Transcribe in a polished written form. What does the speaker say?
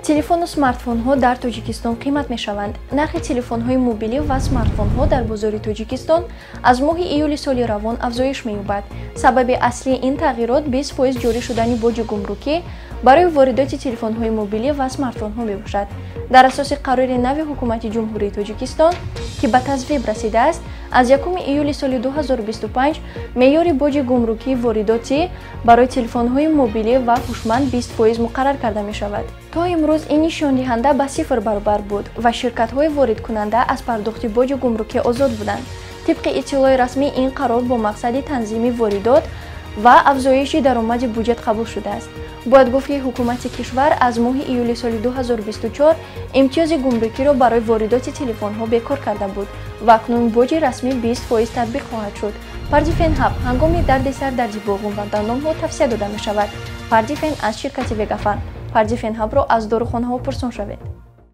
Телефону смартфонҳо дар Тоҷикистон қимат мешаванд. Нархи телефонҳои мобилӣ ва смартфонҳо дар бозори Тоҷикистон аз моҳи июли соли равон афзоиш меёбад. Сабаби аслии ин тағйирот 20% ҷорӣ шудани боҷи гумрукӣ барои воридоти телефонҳои мобилӣ ва смартфонҳо мебошад. Дар асоси қарори нави Ҳукумати Ҷумҳурии Тоҷикистон, ки ба тасвиб расидааст, аз 1 июли соли 2025 меъёри боҷи гумрукии воридотӣ барои телефонҳои мобилӣ ва ҳушманд 20% муқаррар карда мешавад. То имрӯз ин нишондиҳанда ба сифр баробар буд ва ширкатҳои воридкунанда аз пардохти боҷи гумрукӣ озод буданд. Тибқи иттилои расмӣ, ин қарор бо мақсади танзими воридот ва афзоиши даромади буҷет қабул шудааст. Бояд гуфт, ки ҳукумати кишвар аз моҳи июли соли 2024 имтиёзи гумрукиро барои воридоти телефонҳо бекор карда буд ва акнун боҷи расмӣ 20% татбиқ хоҳад шуд. Пардифен ҳаб ҳангоми дарди сар, дарди боғум ва дандонҳо тавсия дода мешавад. Пардифен аз ширкати Вегафарм. Пардифен ҳабро аз дорухонаҳо пурсон шавед.